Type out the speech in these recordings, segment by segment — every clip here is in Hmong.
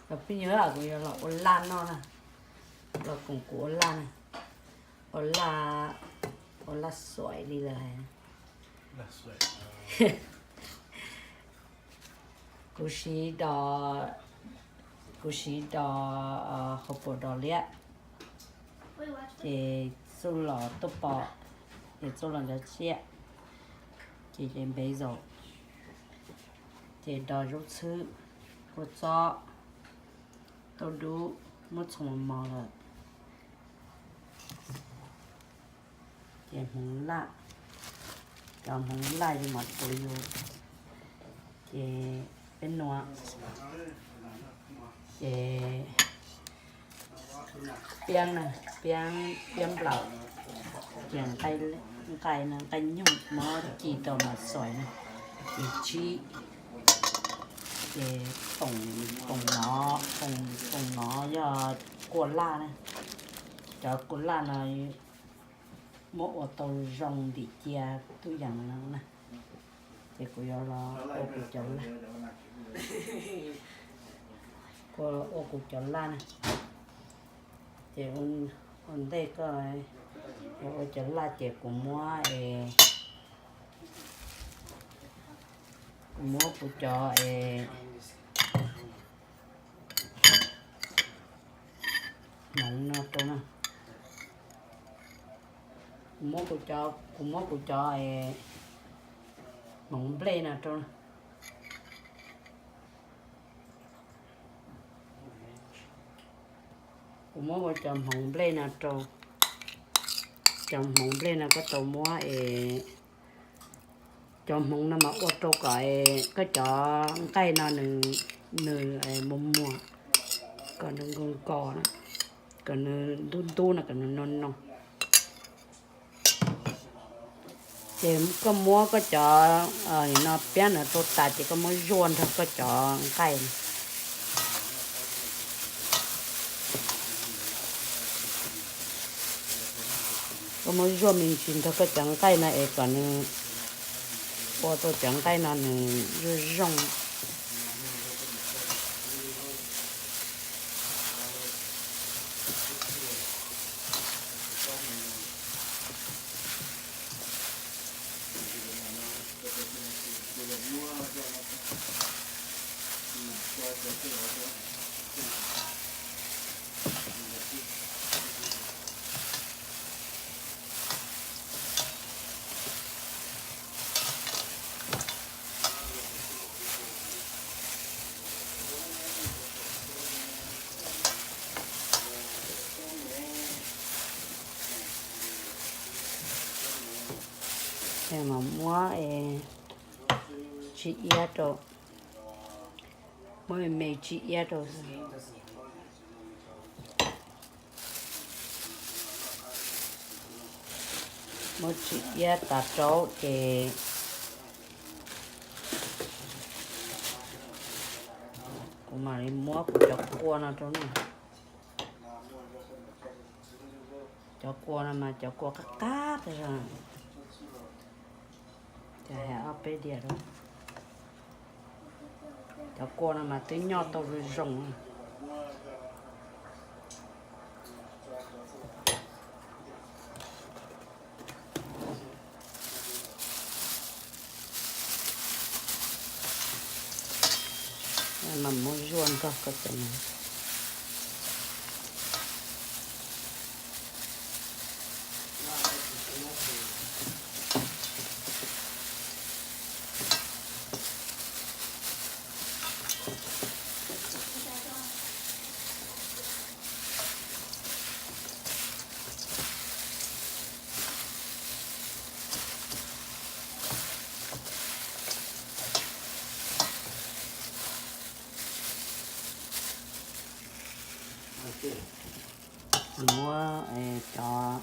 Cov phooj ywg, kuv yuav los ua laj noj na, los koom kuv ua laj na, ua laj, ua laj xuaim li lawm hais. Kuv siv dos, kuv siv dos hauv paus dos liab, ces txuj lom tuaj pom, ces txuj lom cov tsiaj, ces ces npev zaum, ces dos zaub txhwb, kua txob, tauj dub, muab txhoov mos mos lawm. Ces hmoov laj, cov hmoov laj yus mam txuas yus, ces peb nua, ces piab na, piab, piab nplaum, ces nqaij, nqaij no nqaij nyuj muab ci rau mas xuaim na, ces tsib, ces toom, toom nov, toom nov yog kua laj na, cov kua laj no muab ua tau zoo ntim cia tub yam no na. Ces kuv yuav los ua kuv cov laj, kuv ua kuv cov laj na. Ces ua ntej koj ua cov laj ces kuv muab es, kuv muab kuv cov es hmoov no rau na. Kuv muab kuv cov, kuv muab kuv cov es hmoov nplej no rau na. Kuv muab kuv cov hmoov nplej no rau, cov hmoov nplej no koj tau muab es, cov hmoov no mas ua rau kom koj cov nqaij no nws, nws muag muag, kom nws nkos nkos na, kom nws ntub ntub no, kom nws no no. Ces koj muab koj cov no piab no rau tas ces koj muab zuaj nrog koj cov nqaij. Koj muab zuaj me ntsis nrog koj cov nqaij no es kom nws ua rau cov nqaij no nws zoo zoo. Mas muab tsib iab rau, muab me me tsib iab rau. Muab tsib iab tas rau ces kuv mam li muab kuv cov kua no rau na. Cov kua no mas cov kua qab qab tas zog, ces hais ob peb diav rau. Cov kua no mas twb nyoj tau zoo zoo. Mas muab zuaj nrog koj cov no. Muab cov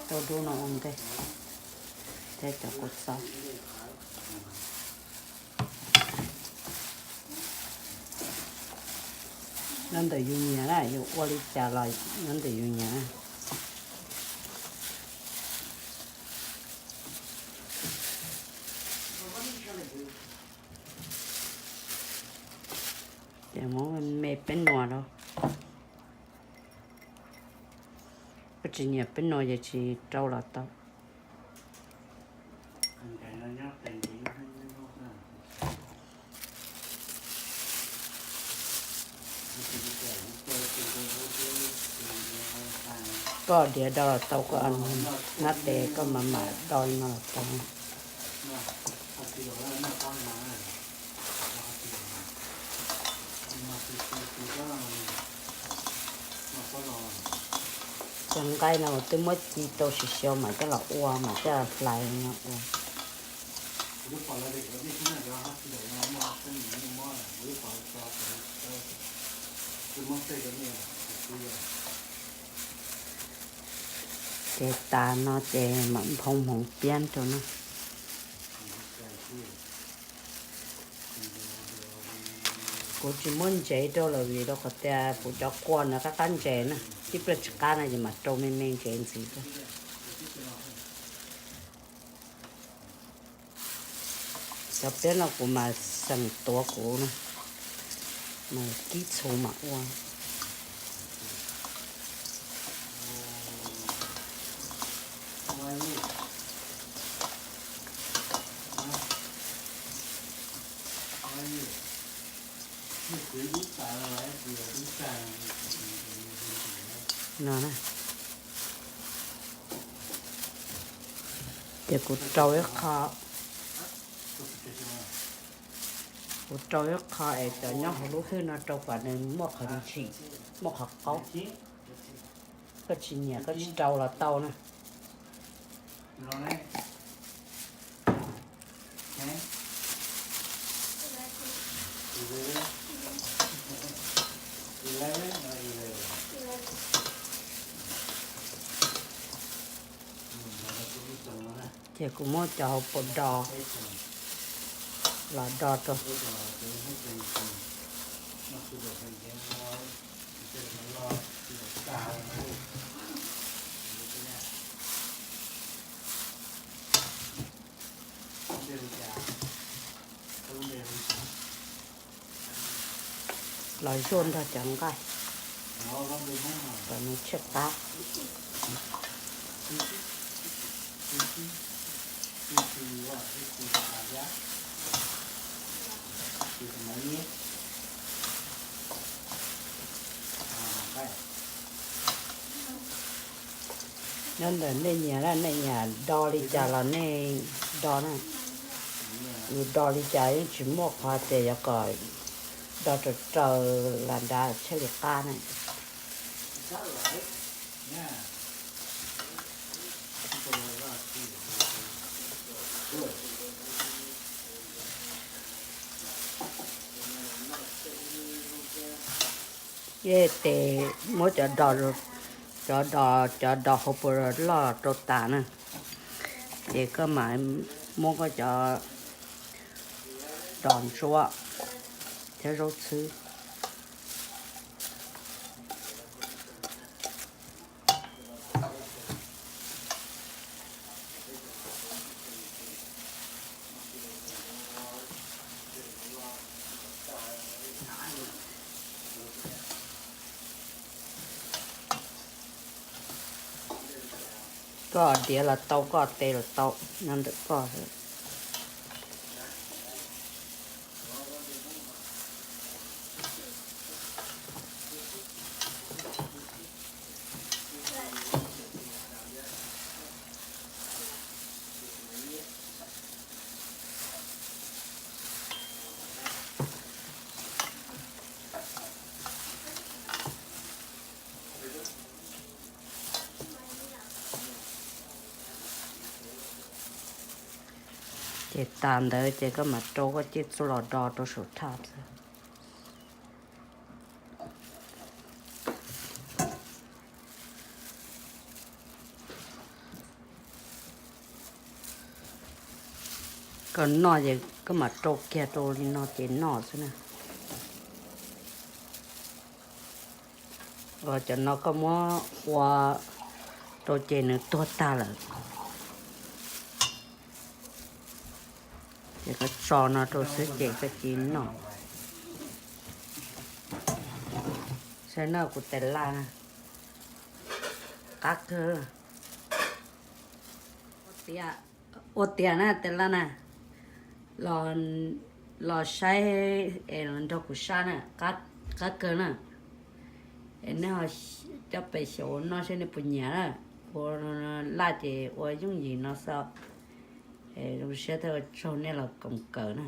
tauj dub no ua ntej thiab cov kua txob. Nyob ntawm yus nyiam na, yus ua li cas los nyob ntawm yus nyiam na. Ces muab me peb nua rau. Koj tsis nyiam peb nua ces tsis rau los tau. Koj diav do los tau, koj nab tes koj mam mam do li no los tau. Cov nqaij no twb muab ci tau siav siav mam coj los ua, mam coj los hlais no ua. Ces tas no ces mam nphoo hmoov piab rau na. Kuv tsis muab ntsev rau lawm vim rau qhov tias kuv cov kua ntawd qab qab ntsev na, tib pliag tsis qab no ces mam rau me me ntsev ntxiv xwb. Cov piab no kuv mam xeem tuav kuv na, mas kib txhuv mam ua. No na. Ces kuv rau ib qho, kuv rau ib qho es cov nyob hauv lub hwj no rau kom nws muaj qhov ntsim, muaj qhov qaub. Koj tsis nyiam koj tsis rau los tau na. Ces kuv muab cov hauv paus do los do rau. Los zuaj nrog cov nqaij kom nws tshiab qab. Nyob ntawm nej nyiam na, nej nyiam do li cas los nej do na. Yus do li cas yeej tsis muaj qhov tias yuav kom do raws raws las nrad thiaj li qab na. Yej tes muab cov do, cov do, cov do hauv paus loj rau tas na, ces koj mam muab koj cov dos ntsuab thiab zaub txhwb. Koj diav los tau, koj tes los tau, nyob ntawm koj xwb. Ces tas ntawd ces koj mam rau koj ciaj txuj los do rau saum thaj xwb. Koj noj ces koj mam rau kiag rau li no ces noj xwb na. Cov no koj muab ua rau ces nws tuag tag lawm. Ces koj tso no rau xwb ces koj cia li noj. Saib no kuv tes laj na, qab kawg. Ua tiav na tes laj na, los saib es los nrog kuv sab na, qab kawg na. Es nej ho coj pes xyaum ua noj seb nej puas nyiam na. Ua laj ces ua yooj yim no xwb. Zoo siab thiab ua tsaug nej los koom kawm na.